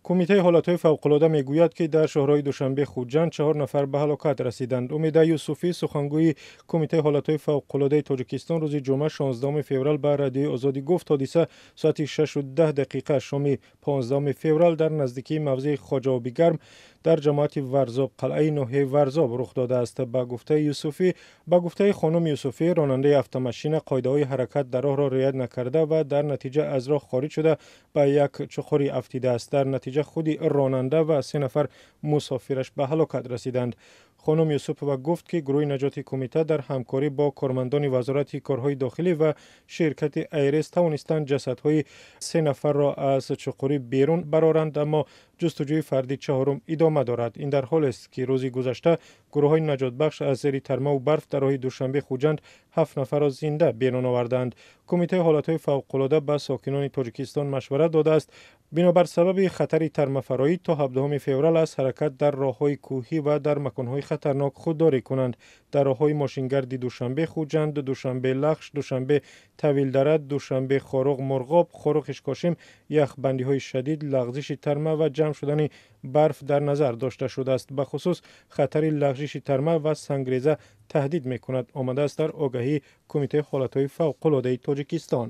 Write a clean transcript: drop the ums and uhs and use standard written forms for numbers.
Кумитаи ҳолатҳои фавқулода мегӯяд, ки дар шоҳроҳи Душанбе Хуҷанд 4 нафар ба ҳалокат расиданд. Умеда Юсуфӣ, сухангӯи Кумитаи ҳолатҳои фавқулодаи Тоҷикистон, рӯзи ҷумъа 16 феврал ба Радиои Озодӣ гуфт, ҳодиса соати 6:10 шоми 15 феврал дар наздикии мавзеи Хоҷаоби Гарм дар ҷамоати Варзоб, қалъаи ноҳияи Варзоб рух додааст. Ба гуфтаи хонум Юсуфӣ, ронандаи автомашина қоидаҳои ҳаракат дар роҳро риоят накарда ва дар натиҷа аз роҳ хориҷ шуда ба як чуқурӣ афтидааст. Дар натиҷа худи ронанда ва 3 нафар мусофираш ба ҳалокат расиданд. Хонум Юсупова гуфт, ки гурӯҳи наҷоти кумита дар ҳамкорӣ бо кормандони Вазорати корҳои дохилӣ ва ширкати Айрес тавонистанд ҷасадҳои 3 нафарро аз чуқурӣ берун бароранд, аммо ҷустуҷӯи фарди чаҳорум идома дорад. Ин дар ҳолест, ки рӯзи гузашта гурӯҳҳои наҷотбахш аз зери тармаву барф дар роҳи Душанбе Хуҷанд 7 нафарро зинда берун оварданд. Кумитаи ҳолатҳои фавқулода ба сокинони Тоҷикистон машварат додааст, бинобар сабаби хатари тармафароӣ то 17 феврал аз ҳаракат дар роҳҳои кӯҳӣ ва дар маконҳои хатарнок худдорӣ кунанд. Дар роҳҳои мошингарди Душанбе Хуҷанд, Душанбе Лахш, Душанбе Тавилдара, Душанбе Хоруғ Мурғоб, Хоруғ Ишкошим яхбандиҳои шадид, лағзиши тарма ва ҷамъ шудани барф дар назар дошта шудааст. Ба хусус хатари лағзиши тарма ва сангреза таҳдид мекунад, омадааст дар огаҳии Кумитаи ҳолатҳои фавқулодаи Тоҷикистон.